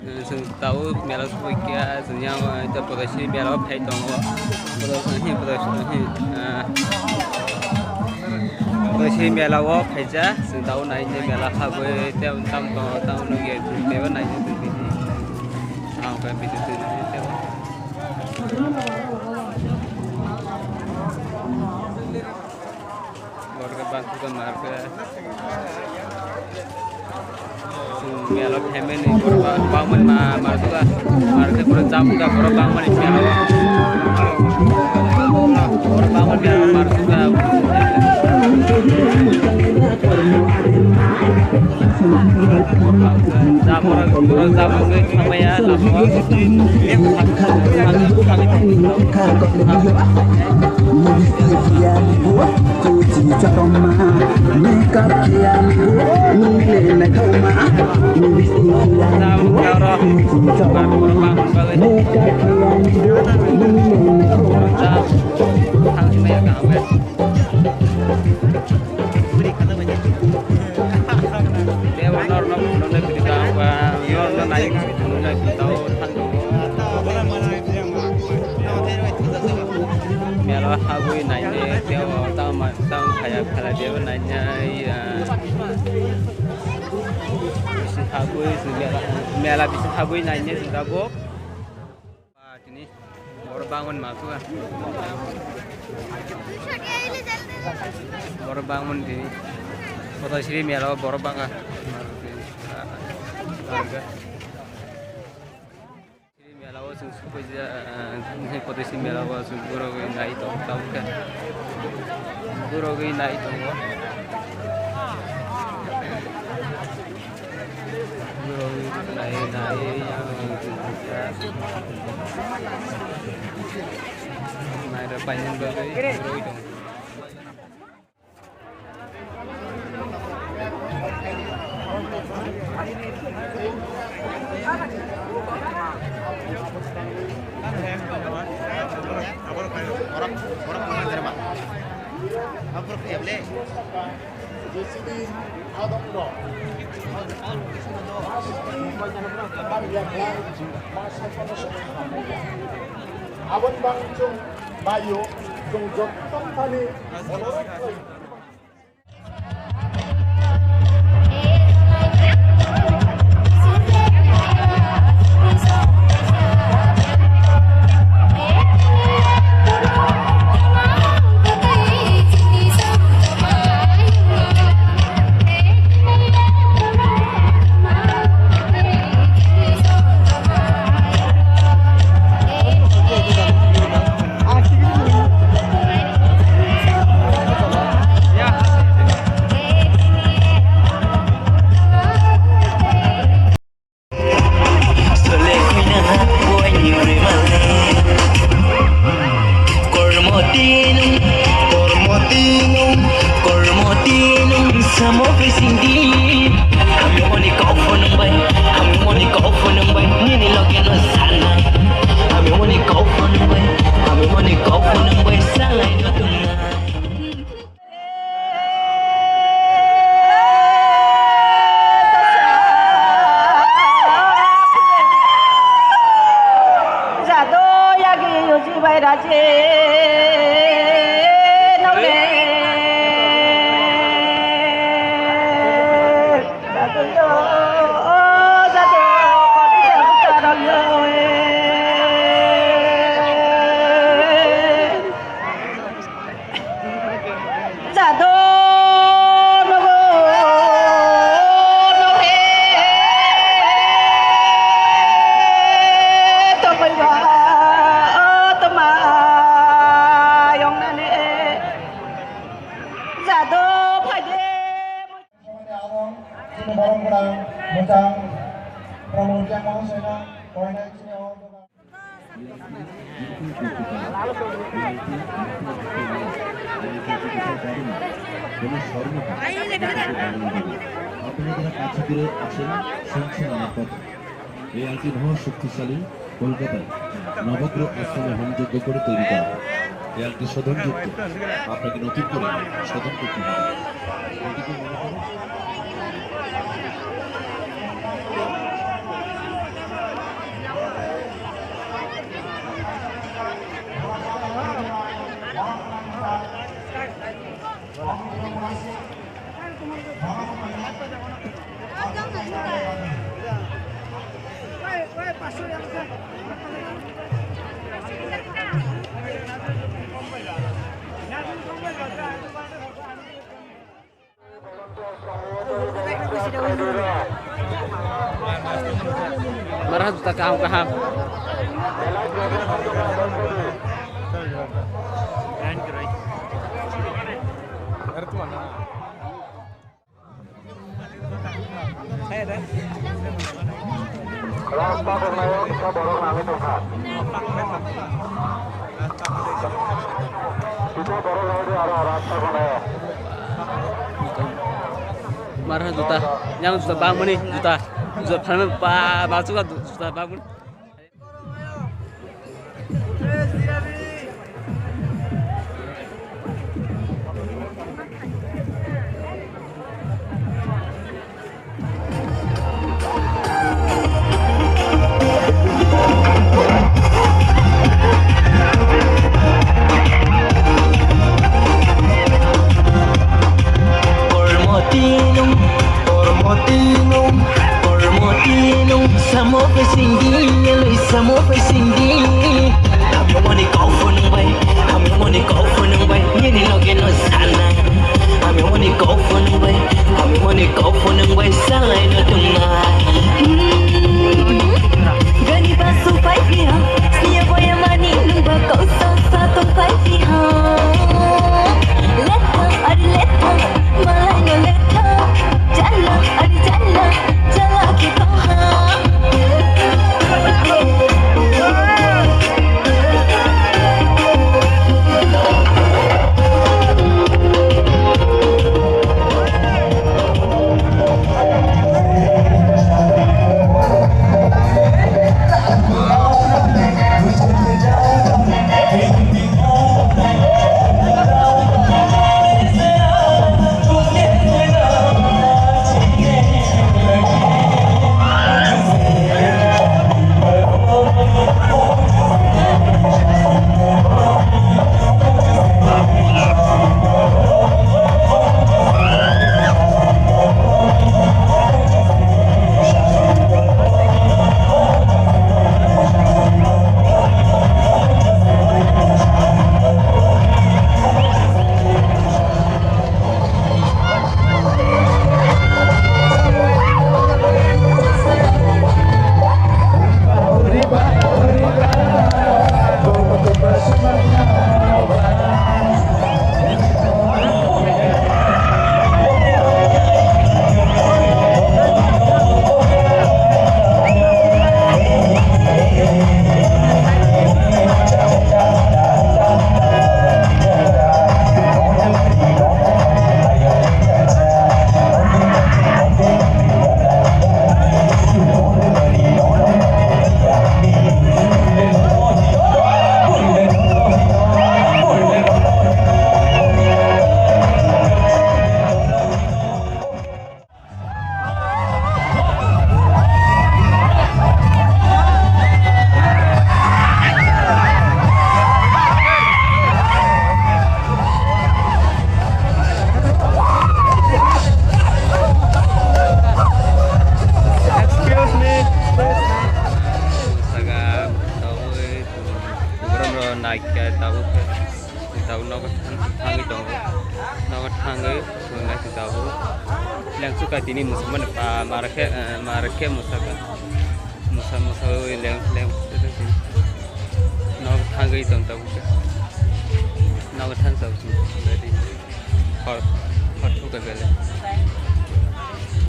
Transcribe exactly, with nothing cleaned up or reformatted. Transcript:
Chwng tabuk mela sugui kha, chwng yang, eh, to Padaisiri mela o phai tongo. Padaisiri, Padaisiri, eh, Padaisiri mela o phaijak, chwng tabuk naina mela habwi tei tam tongo, tamo nugwi teibo naina tongwi. Ang khe video twi naina teibo. Borok bangkhe markhe. Chwng mela phaimani borok ba-, bangmani ma-, markhe ba, markhe borok jabukha borok bangmani mela o. Borok bangmani mela o markhe ba. Borok jabukha, borok jabukha thangmaya lama o. Mela habwi nainai tei o tamo tamo khaya khela debo nainai, ah, bisi habwi mela, mela bisi habwi nainai tabuk. Ah, tini borok bangmani ma khe ba. Borok bangmani tini. Padaisiri mela o borok bangkha. Siri mela o chwng sukhaijak, ah, Padaisiri mela o chwng borok nai tongo tabuk khe. Borok nai tongo. Borok nai, nai, nairok painani bagwi borok tongo. Aboni bagwi chwng baio, chwng joto thani monorok Kormo tinung, kormo tinung, kormo tinung, samo bisingdi. Hamyungmani kok phunung bai, hamyungmani kok phunung bai, nini loge no sana. Hamyungmani kok phunung bai, hamyungmani kok phunung bai, salai no tungna. Jado yagi yuji bai raje nole. Jado yo, jado kori jado taro yo. Jado nogo nohe tongoi ba toma yong nane jado phaide. Chini borok gwnang mwchang Pramod Riang Mahasoyno koinai chini o dogan. আপনারা যারা কাছে দূরে আছেন, শুনছেন আমার কথা। এই আংটি মহা শক্তিশালী। কলকাতায় নবগ্রহ আশ্রমে হোমযজ্ঞ করে তৈরি করা। এ আংটি শোধনযুক্ত, আপনাকে নতুন করে শোধন করতে হবে। যদি কেউ মনে করেন, Para juta kaham kaham. Rasta konayo kisa borok nangwi tongkha. Kisa borok nangwi aro rasta konayo. Mara juta, yang juta bang mani juta, juta phalma ba ba juta juta bang mani. Kormo tinung, kormo tinung, kormo tinung, samo pesindi, eloi samo pesindi. Kami moni kau phunung bai, kami moni kau phunung bai, nini loge no sana. Kami moni kau phunung bai, kami moni kau phunung bai, salai no tungma. Hmm. Gani basu pai phi ha, sniya boya mani nung ba kau sa sa tong pai phi ha. Letha, ari letha, malai no letha. Jala, ari jala, jala ki tong ha. Excuse me, please. Saga, tabuk, borok rok naikhe, tabuk khe, tabuk nogo thang-, thangwi tongo, nogo thangwi. Chwng naising tabuk. Lengsu kai tini mwswkmani pa mara khe, eh, mara khe mwsaka. Mwsa, mwsa oi leng, leng. Nok thangwi tong tabuk khe. Nok thang tabuk. Ready. Hor, hor thuk kai bele.